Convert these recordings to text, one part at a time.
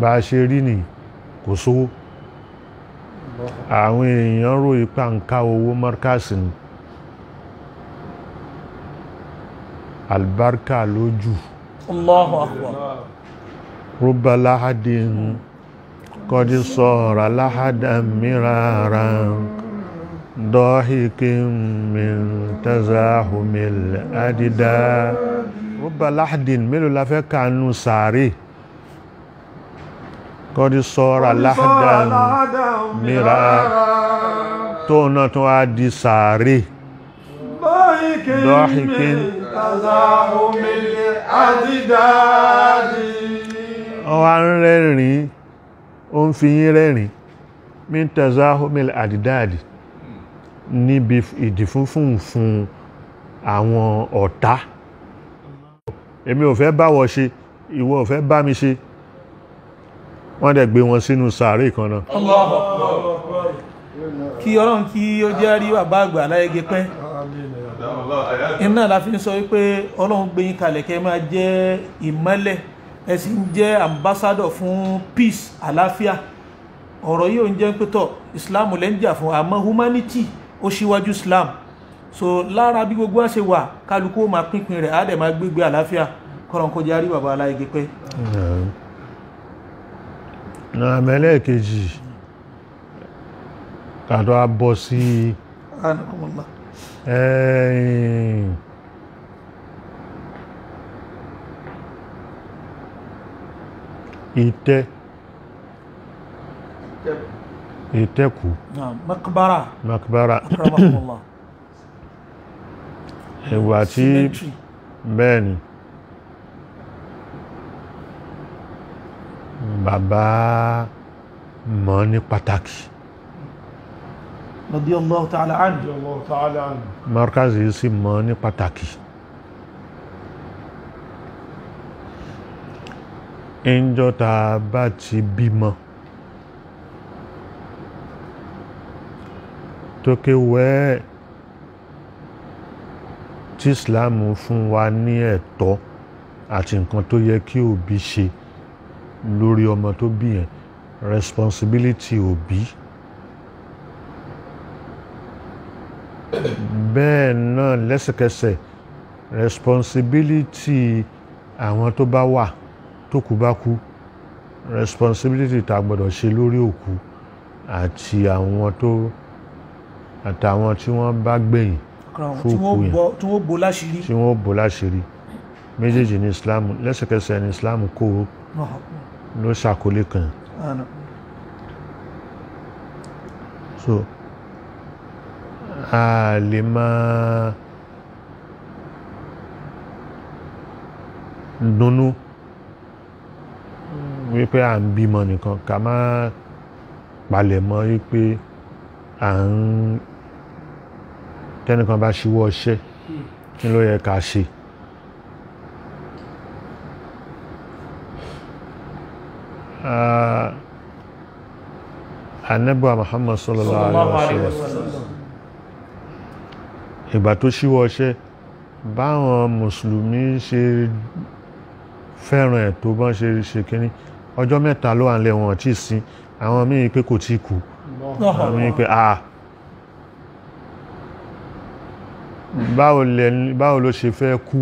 Bá a ṣe rí ni kò sówó. Àwọn èèyàn rò ipá ń ká owó Markaz ni. Albarka lójú. Allahu akbar. Rubba lahadin qad sara lahadan miraran dahikin min tazahumil adida. Rubba lahadin mélòó la fẹ́ kànú sàárè. Qad sara lahadan miraran tó náà tó wá di sàárè. Dahikin ó wá ń rẹ́rìn, ó ń fi yín rẹ́rìn min tazahumil adidadi níbi ìdìfúnfún fún àwọn ọ̀tá. Èmi ò fẹ́ bá wọ ṣe, ìwọ ò fẹ́ bá mi ṣe. Wọ́n dẹ̀ gbé wọn sínú sàárè kan náà. Allahu Akbar. Kí Ọlọ́run kí ó jẹ́ rí bàbá àgbà láyége pẹ́. Iná la fi ń sọ wípé Ọlọ́run gbé yín kalẹ̀ kẹ́ máa jẹ́ ìmọ́lẹ̀, ẹ sì ń jẹ́ ambassador fún peace, àlàáfíà. Ọ̀rọ̀ yìí ò ń jẹ́ pé tọ̀ Islam lẹ́ ń jà fún, àmọ́ humanity ó ṣíwájú Islam. So lára bí gbogbo wa ṣe wà, kálukú ó máa pínpín rẹ̀, á dẹ̀ máa gbégbé àlàáfíà. Kọ́lọ́n kó jẹ́ rí bàbá aláìgé pẹ́. Náà mẹ́lẹ́ẹ̀kejì kàtọ́ a bọ́ sí ìtẹ́ ìtẹ́kù makbara makbara ìwà tí bẹ́ẹ̀ ni bàbá mọ̀ ní pàtàkì. Radiyallahu ta'ala anhu. Markaz yìí sì mọ̀ ní pàtàkì. Ìjọ ta bá ti bímọ tó kéwẹ́ tí Islam fún wa ní ẹ̀tọ́ àti nǹkan tó yẹ kí òbí ṣe lórí ọmọ tó bí yẹn, responsibility òbí. Bẹ́ẹ̀ náà lẹ́sẹ̀kẹsẹ̀ responsibility àwọn tó bá wà tó kú bá kú, responsibility tá gbọ́dọ̀ ṣe lórí òkú àti àwọn tó àtàwọn tí wọ́n bá gbẹ̀yìn fókú yẹn tí wọ́n bò láṣìírí, tí wọ́n bò láṣìírí. Méjèèjì ní Islam, lẹ́sẹ̀kẹsẹ̀ ní Islam kó ló ṣàkólé kan. So a lè máa dunnú wípé à ń bímọ nìkan, ká má palẹ̀mọ́ wípé à ń tẹ́nìkan bá ṣíwọ́ ọṣẹ́ kí ló yẹ ká ṣe. Ànábì Muhammad sallallahu alaihi wasallam ìgbà tó ṣíwọ́ ọṣẹ́, báwọn mùsùlùmí ṣe fẹ́ràn ẹ̀ tó bọ́n ṣe ṣe kínní, ọjọ́ mẹ́ta ló wà nílẹ̀ wọn tí sin, àwọn míì pé kò tí kú, àwọn míì pé à báwo ló ṣe fẹ́ kú,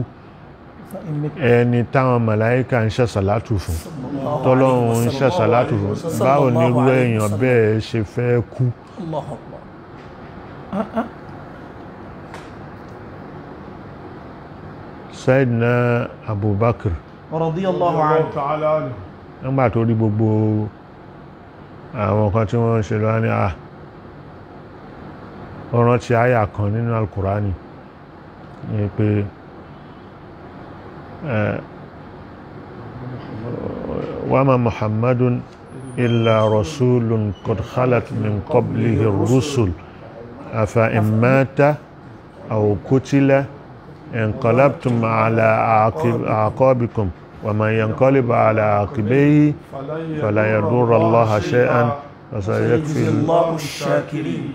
ẹni táwọn màláíkà ń ṣàṣàlátù fún, tọ́lọ́run ń ṣàṣàlátù fún, báwo ni irú èèyàn bẹ́ẹ̀ ṣe fẹ́ kú. Sayyidina Abubakar radiyallahu anhu nígbà tó rí gbogbo àwọn kan tí wọ́n ń ṣe lọ́wọ́ ní à ọ̀ràn tí àyà kan nínú Al-Qur'ani ní pé wa ma Muhammadun illa rasulun qad khalat min qablihi ar-rusul afa in mata aw qutila انقلبتم على أعقابكم ومن ينقلب على عقبيه فلا يضر الله شيئا وسيكفي الله الشاكرين.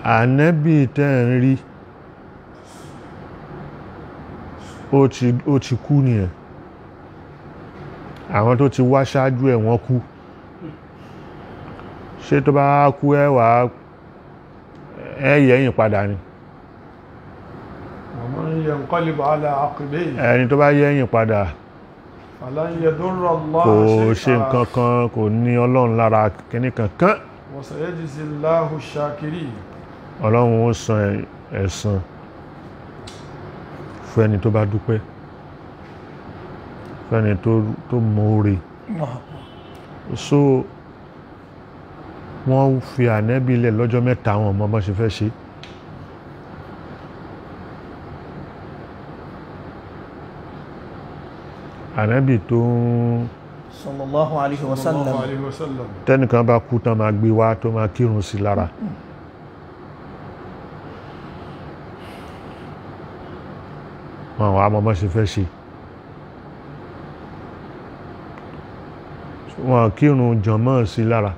Ànábì tẹ́ ń rí ó ti kú nìyẹn, Àwọn tó ti wá ṣáájú ẹ̀ wọ́n kú. Ṣé tó bá kú ẹ wà ẹ yẹ̀yìn padà ni? Ẹni tó bá yẹ̀yìn padà kò ṣe nǹkan kan, kò ní Ọlọ́run lára kíní kankan. Ọlọ́run ó san ẹ̀san fún ẹni tó bá dúpẹ́, fún ẹni tó mọ̀ọ́re. So wọ́n fi ànẹ́bí lẹ̀ lọ́jọ́ mẹ́ta, àwọn ọmọ bọ́n ṣe fẹ́ ṣe. Ànẹ́bí tó ń sallallahu alaihi wasallam, tẹ́nìkan bá kú tán máa gbé wá tó máa kírun sí lára. Wọn wà mọ́ bọ́n ṣe fẹ́ ṣe. Wọn kírun jànmọ́ sí lára.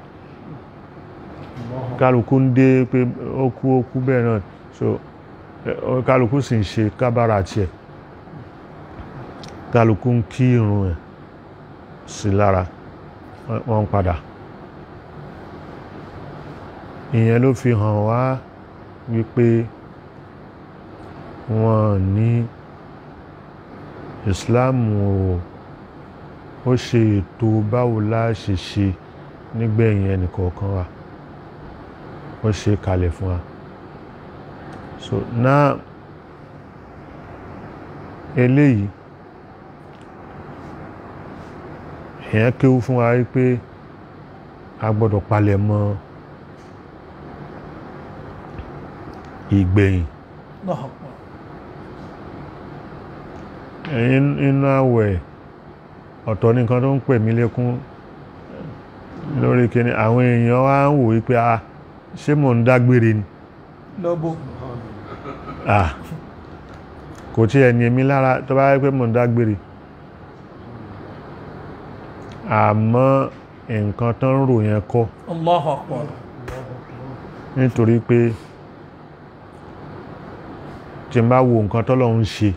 Kálukú ń dé pé ó kú bẹ́ẹ̀ náà, so kálukú sì ń ṣe kábàrà tiẹ̀, kálukú ń kí irun ẹ̀ sí lára, wọ́n ń padà. Ìyẹn ló fi hàn wá wípé wọ́n ní Islam ó ṣe ètò báwo la ṣe ṣe nígbẹ̀yìn ẹnìkọ̀ọ̀kan wa, ó ṣe kalẹ̀ fún wa. So now eléyìí èyàn kéwú fún wa wípé a gbọ́dọ̀ palẹ̀ mọ́ ìgbẹ̀yìn. Inú àwẹ̀ ọ̀tọ̀ ní nǹkan tó ń pè mí lékún lórí kíní, àwọn èèyàn wá ń wò wípé a ṣé mò ń dágbére ni? Lọ́bọ̀. Ah, kò tí ẹni èmi lára tó bá yẹ pé mò ń dágbére. Àmọ́ nǹkan tó ń rò yẹn kọ́. Allahu Akbar. Nítorí pé tí n bá wo nǹkan tọ́lọ́run ṣe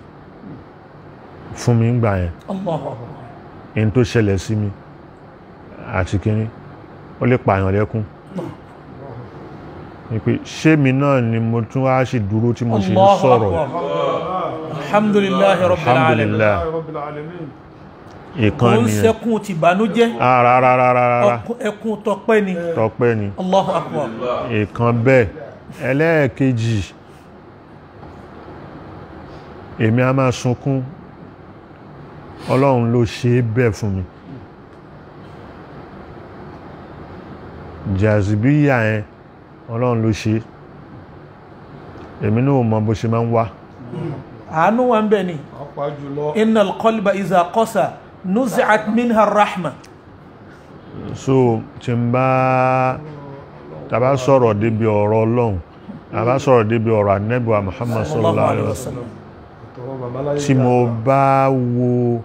fún mi ń gbà yẹn, Allahu Akbar, in tó ṣẹlẹ̀ sí mi àti kíní, ó lè pààyàn lẹ́kún. Pé ṣé mi náà ni mo tún wá ṣì dúró tí mo ṣe ń sọ̀rọ̀? Alhamdulillahi rabbil alamin. Ìkan ni ni sẹ́kún ti bànújẹ́, rárárárárá, ẹkún tọpẹ́ ni, tọpẹ́ ni. Allahu Akbar. Ìkan bẹ́ẹ̀. Ẹlẹ́ẹ̀kejì, èmi a máa sunkún, Ọlọ́run ló ṣe é bẹ́ẹ̀ fún mi. Jàzìbíyà yẹn Ọlọ́run ló ṣe, èmi náà mọ bó ṣe máa ń wá. Àánú wa ń bẹ ni. Innal qalba iza qasa nuzi'at minha rahma. So tí n bá tàbá sọ̀rọ̀ débi ọ̀rọ̀ Ọlọ́run, tàbá sọ̀rọ̀ débi ọ̀rọ̀ Ànábì wa Muhammad sallallahu alaihi wasallam, tí mo bá wo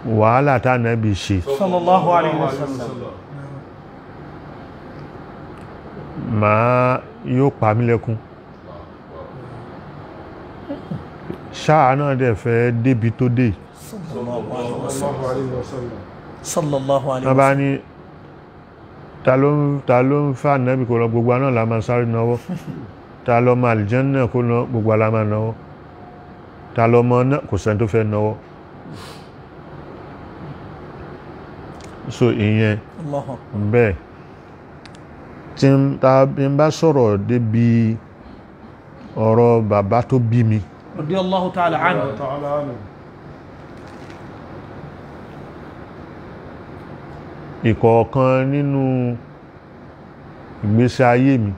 wàhálà tá Ànábì ṣe sallallahu alaihi wasallam, máa yóò pa mí lẹ́kún. Ṣáà náà dẹ̀ fẹ́ débi tó dé. Sallallahu alaihi wasallam. Bá ní ta ló ń fà Ànábì kó lọ, gbogbo náà la máa sáré náwó. Ta ló máa àlìjánnà kó lọ, gbogbo la máa náwó. Ta ló mọ náà, kò sẹ́ni tó fẹ́ náwó. So ìyẹn bẹ́ẹ̀. Tí n bá sọ̀rọ̀ débi ọ̀rọ̀ bàbá tó bí mi, radiyallahu ta'ala anhu, ìkọ̀ọ̀kan nínú ìgbésí ayé mi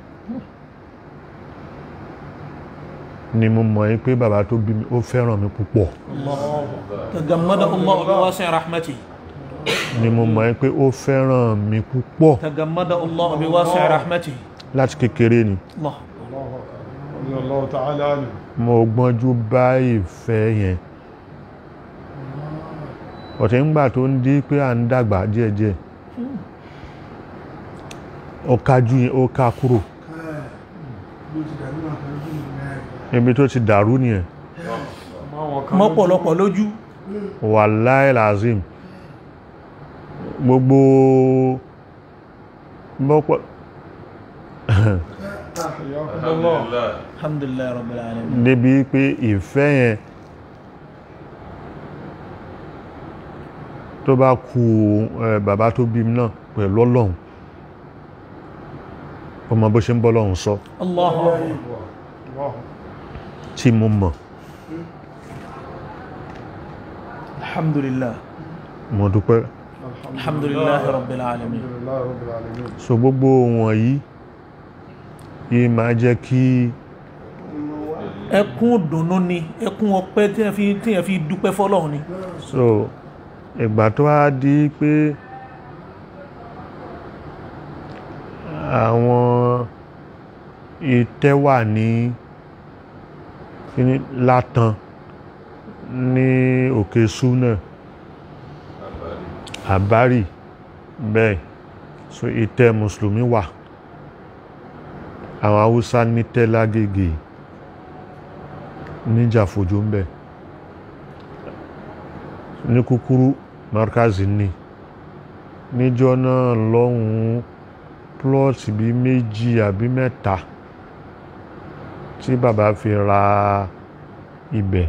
ni mo mọ̀ pé bàbá tó bí mi ó fẹ́ràn mi púpọ̀. Tagammada Allahu bi wasi'i rahmatihi. Ni mo mọ̀ pé ó fẹ́ràn mi púpọ̀. Tagammada Allahu bi wasi'i rahmatihi. Láti kékeré ni. Mo gbọ́njú bá ìfẹ́ yẹn. Ọ̀tẹ̀ ńgbà tó ń di pé à ń dàgbà díẹ̀díẹ̀, ó kájú yẹn, ó ká kúrò. Ibi tó ti dàrú nìyẹn. Mọ́pọ̀lọpọ̀ lójú. Wàláì làzim, gbogbo mọ́pọ̀ Alhamdulillah rabbil alamin. Débi pé ìfẹ́ yẹn tó bá kú bàbá tó bí mi náà pẹ̀lú Ọlọ́run, ọmọ bó ṣe ń bọ́ Ọlọ́run sọ. Allahu akbar. Tí mo mọ̀. Alhamdulillah. Mo dúpẹ́. Alhamdulillah rabbil alamin. So gbogbo wọ̀nyí yìí máa jẹ́ kí ẹkún dùnnú ni, ẹkún ọpẹ́ tí ẹ fi dúpẹ́ fọ́lọ́run ni. So ìgbà tó wá di pé àwọn ìtẹ́ wà ní Látàn ní Òkè Súnà Àbárì bẹ́ẹ̀, so ìtẹ́ mùsùlùmí wà, àwọn Haúsá ní Tẹ́lágége níjàfojú ń bẹ, ní kúkúrú markazi ní níjọ́ náà lọ́hùn-ún plọ́ọ̀tì bí 2 àbí 3 tí bàbá fi ra ibẹ̀,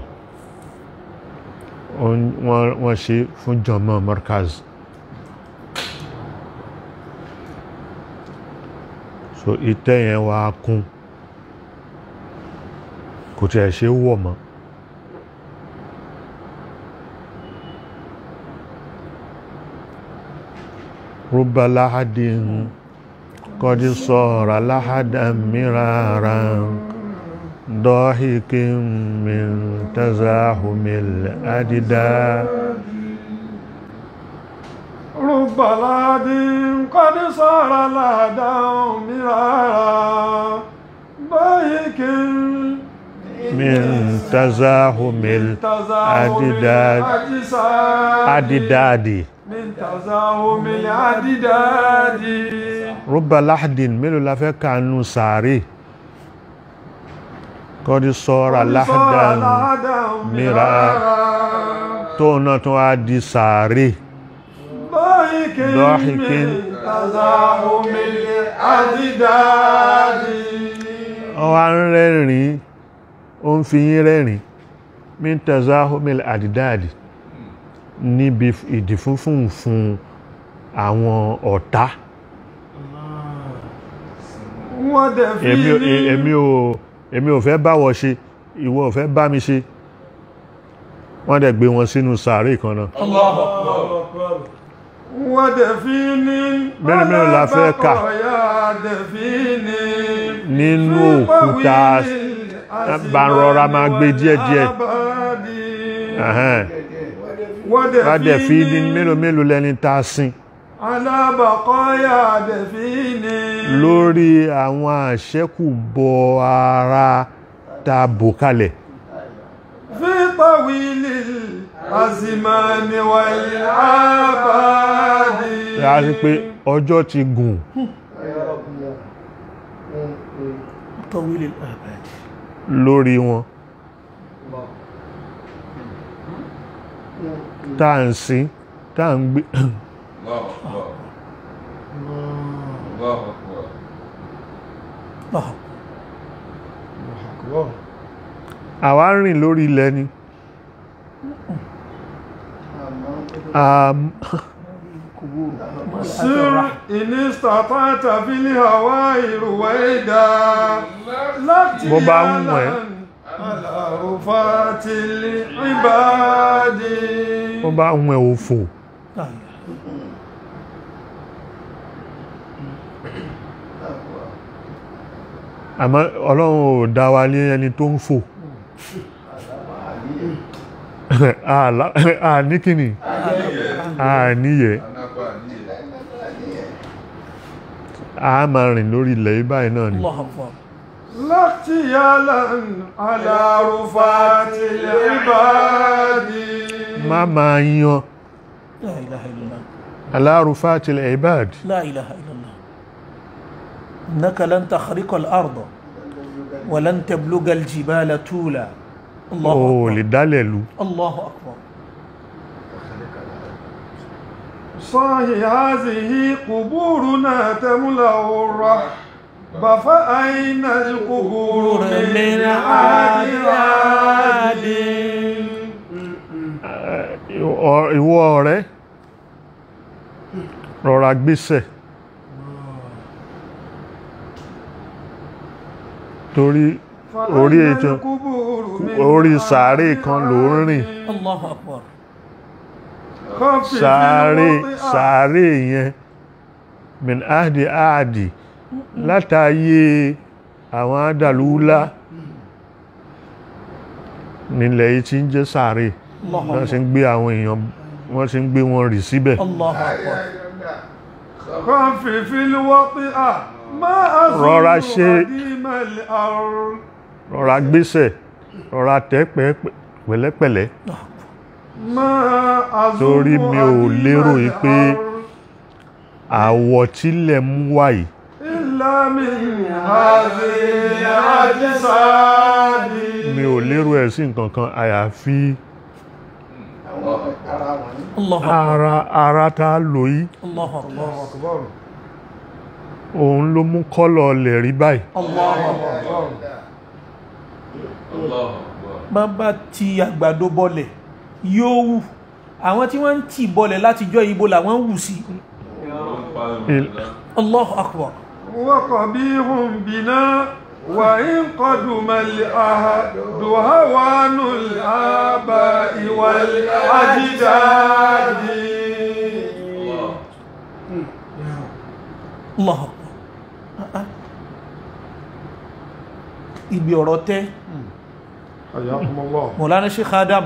wọ́n ṣe fún jọmọ́ markaz. So ìtẹ́ yẹn wá kún, kò tí ẹ̀ ṣe wọ̀ mọ́. Rúbà láhádìn kọ́dí sọ̀rọ̀ láhádà mìíràn dọ́hìkín min tazahumil adida. Rúbà láhádìn kọ́dí sọ̀rọ̀ láhádà mìíràn dọ́hìkín min tazahumil adidadi. Rúbà láhádìn mélòó la fẹ́ kànú sàárè kọ́dí sọ́ra láhádàn mìíràn tó náà tó wá di sàárè. Dọ́hìkín ó wá ń rẹ́rìn, ó ń fi yín rẹ́rìn min tazahumil adidadi níbi ìdí funfun fún àwọn ọ̀tá. Èmi ò fẹ́ bá wọ ṣe, ìwọ ò fẹ́ bá mi ṣe. Wọ́n dẹ̀ gbé wọn sínú sàárè kan náà. Allahu Akbar. Mélòó mélòó la fẹ́ kà nínú òkúta bá rọra máa gbé díẹ̀díẹ̀. Wọ́n dẹ̀ fi ní mélòó mélòó lẹni tá a sin lórí àwọn àṣẹ́kùbọ̀ ara tá a bò kalẹ̀. A rí pé ọjọ́ ti gùn. Lórí wọn tá à ń sin, tá à ń gbé. Àwa ń rìn lórí ilẹ̀ ni. Sir inistatata fil hawa'i ruwaida láti bó bá ń wẹ̀ ala rufatil ibadi. Bó bá ń wẹ̀ òfò. Àmọ́ Ọlọ́run ò dá wa ní ẹni tó ń fò. Àní kíni? Àníyẹ. A máa rìn lórí ilẹ̀ báyìí náà ni. Láti ala rufatil ibadi. Má máa yan. La ilaha illallah. Ala rufatil ibadi. La ilaha illallah. Innaka lan takhriqa al-arda wa lan tabluga al-jibala tula. O lè dálẹ̀ lu. Allahu akbar. صاحي هذه قبورنا تملأ الرحب فأين القبور من عاد عاد. Ìwọ ọ̀rẹ́ rọra gbésẹ̀ torí orí ètò orí sàárè kan ló ń rìn. Allahu Akbar. Sàárè sàárè yẹn min ahdi ahdi látàyè àwọn adàlúlá nílẹ̀ yìí tí ń jẹ́ sàárè, wọ́n ti ń gbé àwọn èèyàn, wọ́n ti ń gbé wọn rì síbẹ̀. Allahu Akbar. Rọra ṣe, rọra gbésẹ̀, rọra tẹ́ pẹ̀lẹ́pẹ̀lẹ́ torí mi ò lérò yìí pé àwọ̀ tílẹ̀ mú wá yìí mi ò lérò ẹ̀ sí nǹkan kan àyàfi ara tá a lò yìí. Òun ló mú kọ́lọ̀ lè rí báyìí. Bàbá ti àgbàdo bọlẹ̀ yóò wù, àwọn tí wọ́n ń tì bọlẹ̀ látijọ́ ibo làwọn wù sí. Allahu Akbar. وقبيح بنا وإن قدم العهد هوان الآباء والأجداد. Allahu Akbar. Ibi ọ̀rọ̀ tẹ́ Mọ̀lánà Sheikh Adam,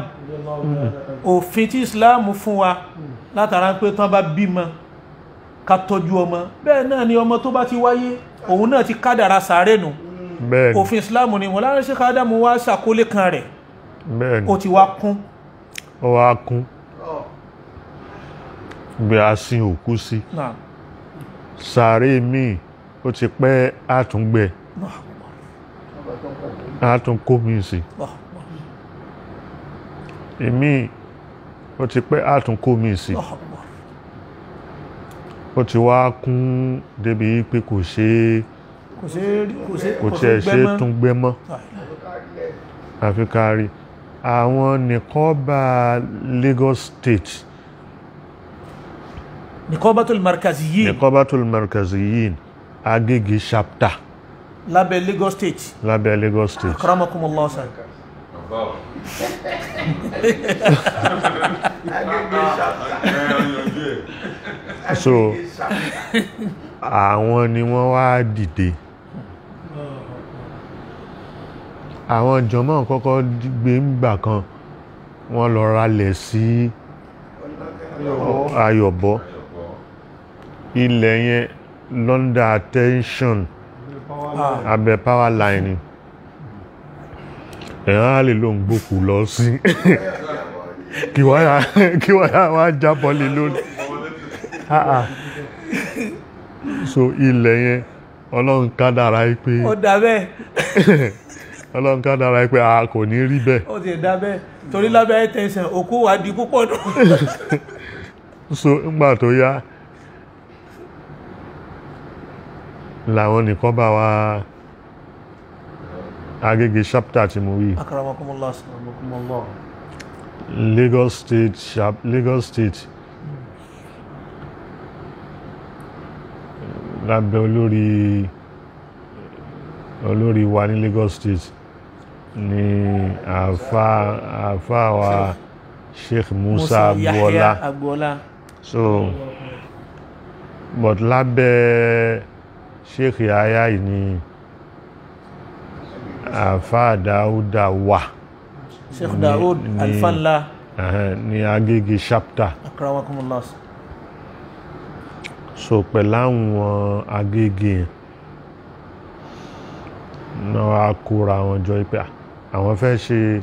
òfin tí Islam fún wa látara pé tán bá bímọ ká tọ́jú ọmọ, bẹ́ẹ̀ náà ni ọmọ tó bá ti wáyé òun náà ti kádàrá sàárè nù. Òfin Islam ni Mọ̀lánà Sheikh Adam wá ṣàkólé kan rẹ̀, ó ti wá kún. Ó wá kún gbé a sin òkú sí sàárè míì, ó ti pẹ́ àtúngbẹ àtúnkó mi sí èmi, ó ti pẹ́ àtúnkó mi sí, ó ti wá kún débi pé kò ṣe kò tiẹ̀ ṣe tún gbẹ́ mọ́ àfi kárí. Àwọn nìkọ́bà Lagos State, Nìkọ́bàtul Markaziyin, Nìkọ́bàtul Markaziyin Agége chapter lábẹ́ Lagos State, lábẹ́ Lagos State. Akramakumullah sir. So àwọn ni wọ́n wá dìde, àwọn jọmọ́ kọ́kọ́ gbé ńgbà kan, wọ́n lọ ralẹ̀ sí Ayọ̀bọ, ilẹ̀ yẹn London tension abẹ power line ni ẹ̀hán á lè ló ń gbókù lọ sí kí wáyà wá jábọ́ lé lónìí. So ilẹ̀ yẹn Ọlọ́run kádàrá pé ó dà bẹ́ẹ̀, Ọlọ́run kádàrá pé a kò ní rí bẹ́ẹ̀, ó ti dà bẹ́ẹ̀ torí lábẹ́ tẹ̀sán òkú wa di púpọ̀ nù. So ńgbà tó yá làwọn nìkan bá wa Agége chapter tí mo wí. Akramakumullah. Lagos State, Lagos State lábẹ́ olórí wa ní Lagos State ni àfáà wa Sheikh Musa Agboola. So but lábẹ́ Sheikh Yahya yìí ni àfáà Dáúdà wà. Sheikh Daud Alfanla ní Agége chapter. Akramakumullah. So pẹ̀lú àwọn Agége náà wá kóra wọn jọ pé àwọn fẹ́ ṣe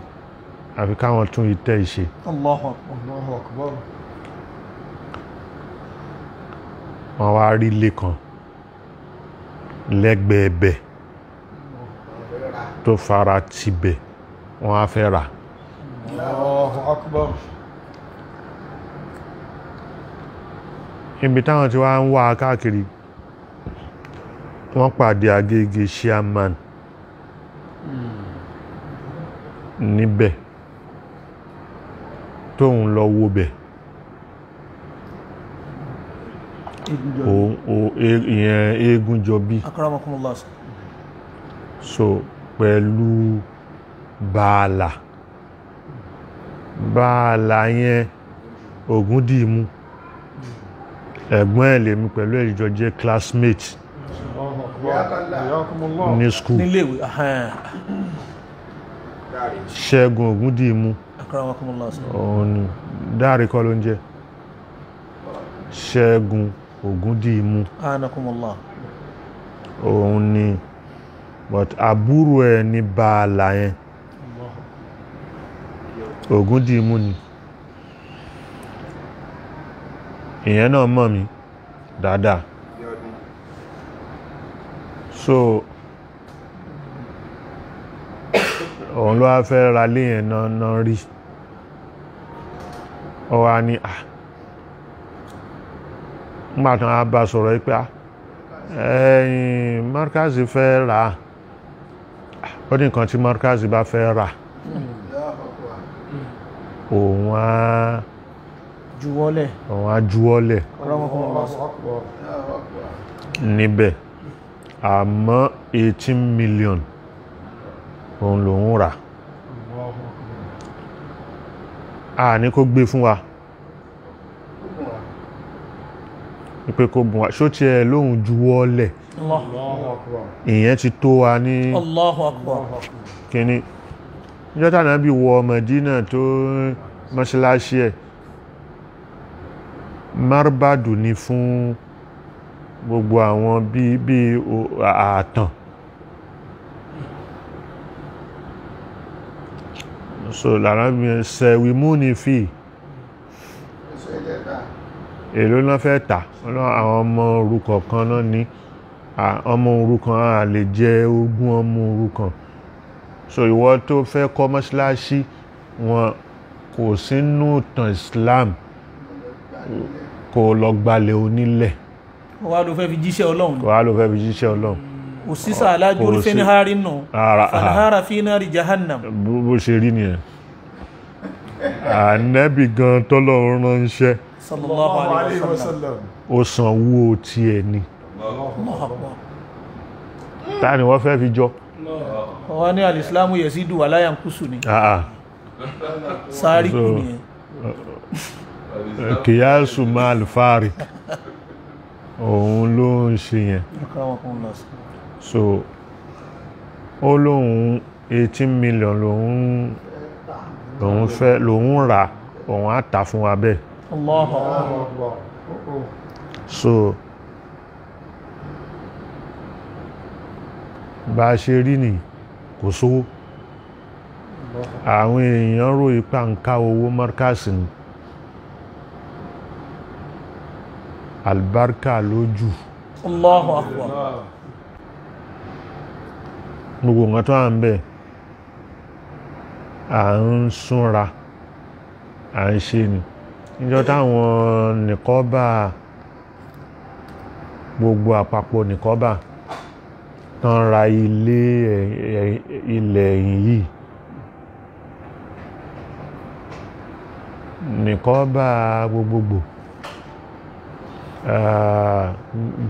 àfi káwọn tún ìtẹ́ ìṣe. Allahu Akbar. Wọ́n wá rí ilé kan lẹ́gbẹ̀ẹ́bẹ̀ tó fara tibẹ̀, wọ́n á fẹ́ rà. Allahu Akbar. Ibi táwọn tí wá ń wá káàkiri, wọ́n pàdé Agége chairman níbẹ̀ tóun lọ wo bẹ̀. Ìyẹn Eégúnjọbí. Akramakumullah. So pẹ̀lú bàálà bàálà yẹn Ògúndìmú ẹ̀gbọ́n ẹ̀ lèmi pẹ̀lú ẹ̀jọ jẹ́ classmate ní school níléèwé. Ṣẹ́gun Ògúndìmú Akramakumullah. Òun ni Dáre kọ́ ló ń jẹ́ Ṣẹ́gun Ògúndìmú. Anakumullah. Òun ni, but àbúrò ẹ̀ ní bàálà yẹn Ògúndìmú ni. Ìyẹn náà mọ̀ mí dáadáa. So òun ló wá fẹ́ ra lé yẹn náà rí. Ó wá ní à nígbà tí wọ́n bá sọ̀rọ̀ pé ẹ̀yìn Markazi fẹ́ rà á. Ó ní nǹkan tí Markazi bá fẹ́ rà òun á juwọ́lẹ̀, òun á juwọ́lẹ̀ níbẹ̀. Àmọ́ 18 million òun lòun rà. A ní kó gbé fún wa pé kó bùn wa, ṣó tí ẹ lóhun juwọ́lẹ̀ ìyẹn ti tó wa ní. Allahu Akbar. Kíní níjọ́ tàbí bí wọ Mẹdínà tó mọ́ṣáláṣí ẹ̀ marbadu ni fún gbogbo àwọn bí ààtàn. So lára mi sẹ̀wìmú ni fi èlò náà fẹ́ tà. Àwọn ọmọ òrukàn kan náà ní ọmọ òrukàn a lè jẹ ogún ọmọ òrukàn. So ìwọ tó fẹ́ kọ́ mọ́ṣáláṣí wọn kò sínú ìtàn Islam kò lọ gbalẹ̀ onílẹ̀. Wà ló fẹ́ fi jíṣẹ́ Ọlọ́run. Wà ló fẹ́ fi jíṣẹ́ Ọlọ́run. Òsísà alájórí fẹ́nihárì nù fanhara fi nari jahannam. Bó ṣe rí nìyẹn. Ànábì gan tọ́lọ́run ránṣẹ́ sallallahu alayhi wa sallam ó sanwó tiẹ̀ ni. Ta ni wọ́n fẹ́ fi jọ? Wọ́n ní alìsìlámù yazidu wala yankusu ni. Sáárì kù nìyẹn. Kìyàsù máa alfarik òun ló ń ṣe yẹn. So ó lóun 18 million lòun fẹ́ lòun rà, òun á tà fún wa bẹ́ẹ̀. Allahu Akbar. So bá a ṣe rí ni kò sówó. Àwọn èèyàn rò ipá ń ká owó Markaz ni. Albarka lójú. Allahu Akbar. Gbogbo nǹkan tó à ń bẹ̀ à ń súnra à ń ṣe ni. Níjọ́ táwọn nìkọ́bà gbogbo àpapọ̀ nìkọ́bà tán ra ilé ilẹ̀ ẹ̀yìn yìí, nìkọ́bà gbogbogbò,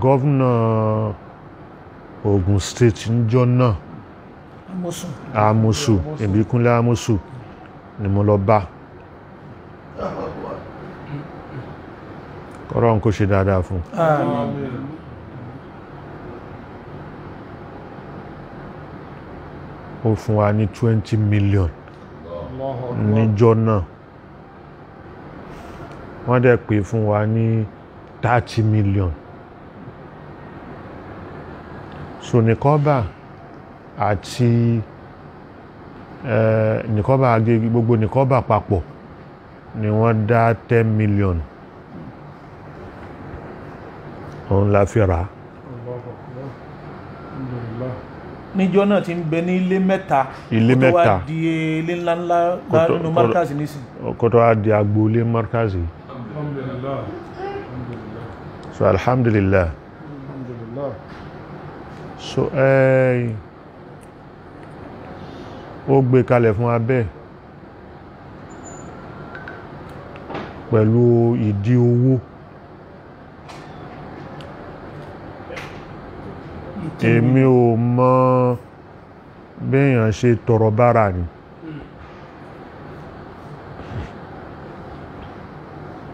gọ́vnà Ogun State níjọ́ náà Amosu Ìbíkúnlé Amosu ni mo lọ bá. Kọ́rọ̀ kó ṣe dáadáa fún. Àmín. Ó fún wa ní 20 million níjọ́ náà. Wọ́n dẹ̀ pè fún wa ní 30 million. So nìkọ́bà àti nìkọ́bà Agége, gbogbo nìkọ́bà papọ̀ ni wọ́n dá 10 million. Òun la fi rà. Níjọ́ náà ti ń bẹ ní ilé mẹ́ta. Ilé mẹ́ta. Kó tó wá di ilé ńláńlá nínú Markaz nísìn. Kó tó wá di agboolé Markaz. So alhamdulillah. Alhamdulillah. So ó gbé kalẹ̀ fún abẹ́ pẹ̀lú ìdí owó. Èmi ò mọ̀ béèyàn ṣe tọrọ bára ni.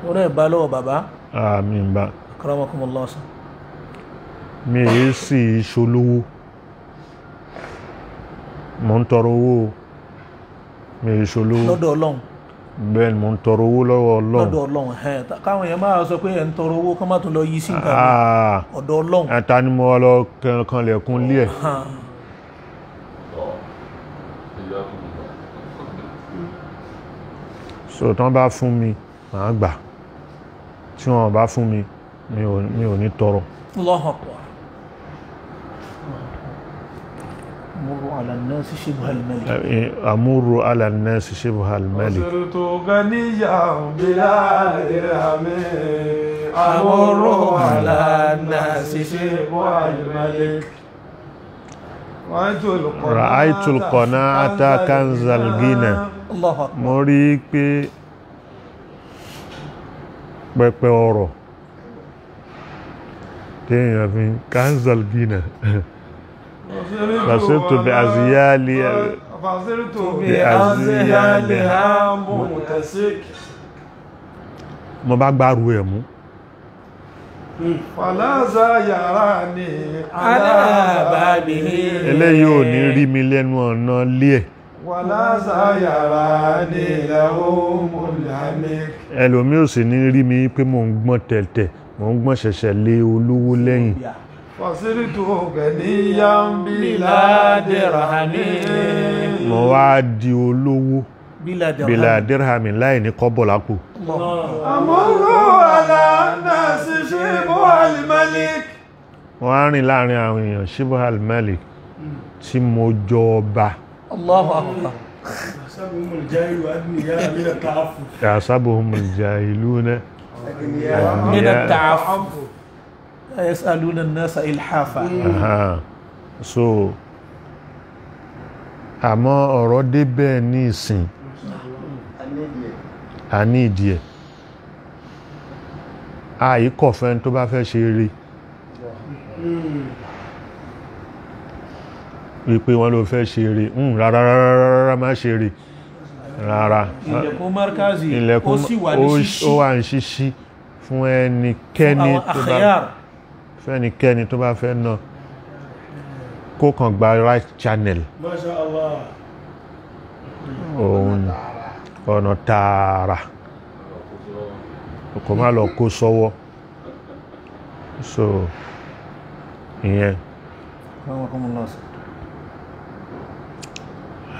Orí ẹ̀bá lọ́wọ́ bàbá. Àmì ìbá. Akramakumullah. Mi èé sì ṣolówó. Mo ń tọrọ owó. Mi èé ṣolówó. Lọ́dọ̀ Ọlọ́run. Bẹ́ẹ̀ ni mo ń tọrọ owó lọ́wọ́ Ọlọ́run. Lọ́dọ̀ Ọlọ́run. Káwọn èèyàn máa sọ pé ẹ̀ ń tọrọ owó kán má tún lọ yí sí nǹkan mi. Ọ̀dọ̀ Ọlọ́run. Ẹ̀ta ni mo lọ kanlẹ̀kùn lé ẹ̀. So tán bá fún mi, màá gbà. Tí wọ́n bá fún mi, mi ò ní tọrọ. Allahu Akbar. Amuru ala an-nasi shibha al-malik. Amuru ala an-nasi shibha al-malik. Sirtu ganiyan bila dirhami. Amuru ala an-nasi shibha al-malik. Ra'aytul qana'ata kanzal ghina. Allahu Akbar. Mo rí pé pẹpẹ ọrọ̀ téèyàn fi kanzal ghina. Fasirtu bi aziyali Fasirtu bi aziyaliha mutasik. Mo bá gbárù ẹ̀ mú. Falaza yarani ala babihi. Eléyìí ò ní rí mi lẹ́nu ọ̀nà lé ẹ̀. Walaza yarani lahu mulhamik. Ẹlòmí ò sì ní rí mi pé mò ń gbọ́n tẹ̀tẹ̀, mò ń gbọ́n ṣẹ̀ṣẹ̀ lé olówó lẹ́yìn. Fasirtu ganiyan bila dirhami. Mo wá di olówó bila dirhami láì ní kọ́bọ̀ lápò. Amuru ala an-nasi shibha al-malik. Wọ́n á rìn láàrin àwọn èèyàn shibha al-malik tí mo jọ ọba. Allahu Akbar. Yahsabuhumul jahiluna min at-ta'affuf. Yas'aluna an-nasa ilhafa. So àmọ́ ọ̀rọ̀ débẹ̀ ní ìsìn, a ní ìdí ẹ̀. Àìkọ̀fẹ́ tó bá fẹ́ ṣe eré wípé wọ́n ló fẹ́ ṣe eré, rárá rárá má ṣe eré rárá. Ilẹ̀kùn markazi ó sì wà ní ṣíṣí, ó wà ní ṣíṣí fún ẹnikẹ́ni tó bá fẹ́ ná, kó kàn gba right channel. Masha Allah. Òun ọ̀nà tààrà, kò má lọ kó sọ́wọ́. So ìyẹn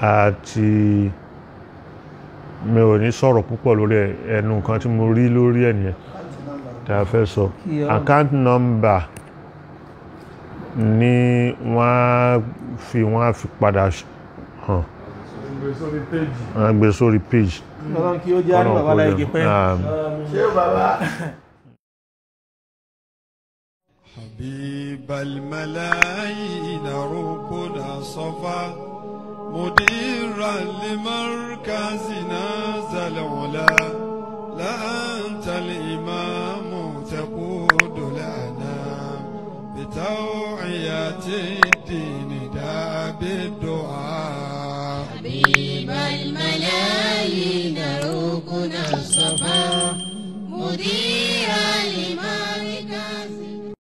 àti mi ò ní sọ̀rọ̀ púpọ̀ lórí ẹnu kan tí mo rí lórí ẹnìyẹn tá a fẹ́ sọ. Account number ní wọ́n á fi padà hàn, wọ́n gbé sórí page. Ọlọ́run kí ó jẹ́ àrí bàbá láì gẹ̀pẹ́. Ṣé bàbá? حبيب الملايين ركن صفا مديرا لمركزنا ذا العلا لا أنت الإمام تقود الأنام بتوعية الدين داب الدعاء.